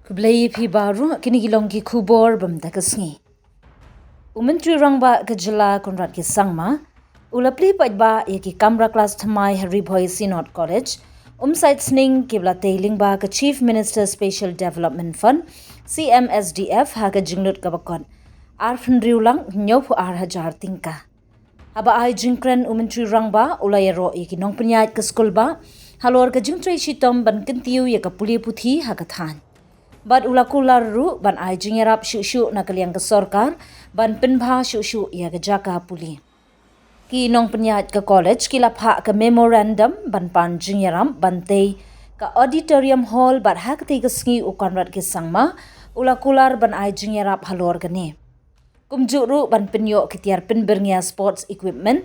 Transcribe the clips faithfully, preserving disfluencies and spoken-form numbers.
Khublei phi baroh, kine ki long ki khubor bym da ka sngi. U Myntri Rangbah ka jylla Conrad K Sangma u la plie paidbah ïa ki kamra klas thymmai ha Ri Bhoi Synod College, Umsaid Sning, kiba la tei lyngba ka Chief Minister Special Development Fund, C M S D F, ha ka jinglut kaba kot arphew hynriew lak hynñiewphew ar hajar tyngka. Haba ai jingkren, u Myntri Rangbah u la ïaroh ïa ki nongpynïaid ka skulbah halor ka jingtrei shitom ban kyntiew ïa ka pule puthi ha ka thaiñ. Bad u la kular ruh ban ai jingïarap shuh shuh na ka liang ka sorkar ban pynbha shuh shuh ïa ka jaka pule. Ki nongpynïaid ka college ki la phah ka memorandum ban pan jingïarap ban tei ka auditorium hall, bad ha katei ka sngi u Conrad K Sangma u la kular ban ai jingïarap halor kane. Kumjuh ruh, ban pynïoh ki tiar pynbyrngia sports equipment.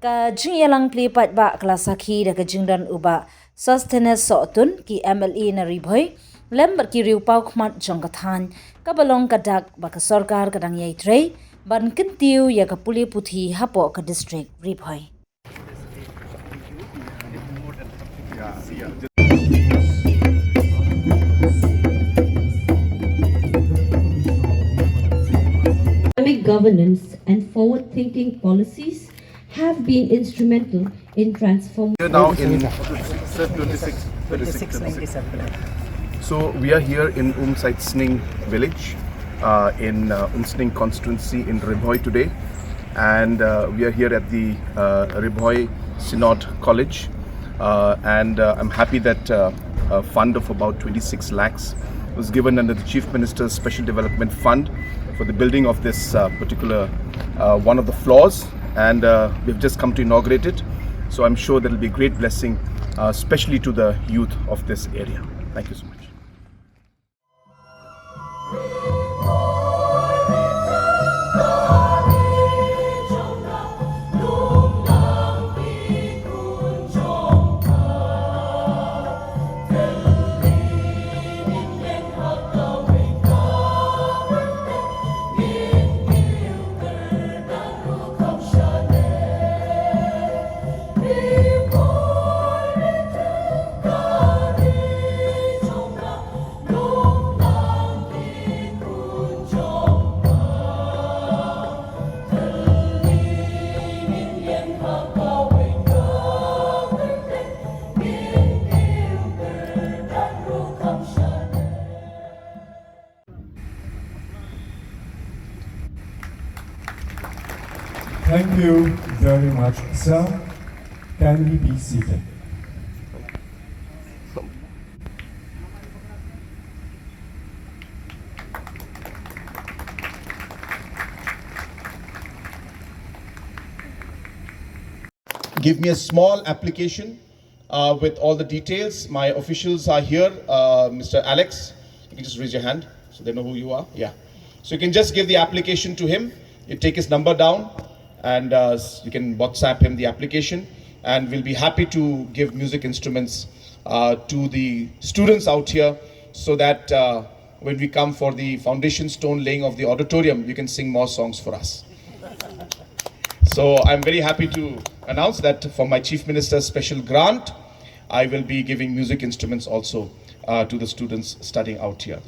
Ka jingïalang plie paidbah ka la sakhi da ka jingdon u Bah Sosthenes Sohtun, ki M L A na Ri Bhoi, lem bad ki riew paw khmat jong ka thaiñ, kaba long ka dak ba ka sorkar ka dang ïai trei ban kyntiew ïa ka pule puthi hapoh ka district Ri Bhoi. Economic governance and forward-thinking policies have been instrumental in transforming. Here now in twenty-six, twenty-six, twenty-six. So we are here in Umsaid Sning village, uh, in uh, Umsning constituency in Ri Bhoi today, and uh, we are here at the uh, Ri Bhoi Synod College, uh, and uh, I'm happy that uh, a fund of about twenty-six lakhs was given under the Chief Minister's Special Development Fund for the building of this uh, particular uh, one of the floors, and uh, we've just come to inaugurate it. So I'm sure that will be a great blessing, uh, especially to the youth of this area. Thank you so much. Thank you very much, sir. Can we be seated? Give me a small application uh, with all the details. My officials are here. Uh, Mister Alex, you can just raise your hand so they know who you are. Yeah. So you can just give the application to him. You take his number down and uh, you can WhatsApp him the application. And we'll be happy to give music instruments uh, to the students out here so that uh, when we come for the foundation stone laying of the auditorium, you can sing more songs for us. So I'm very happy to announce that for my Chief Minister's special grant, I will be giving music instruments also uh, to the students studying out here.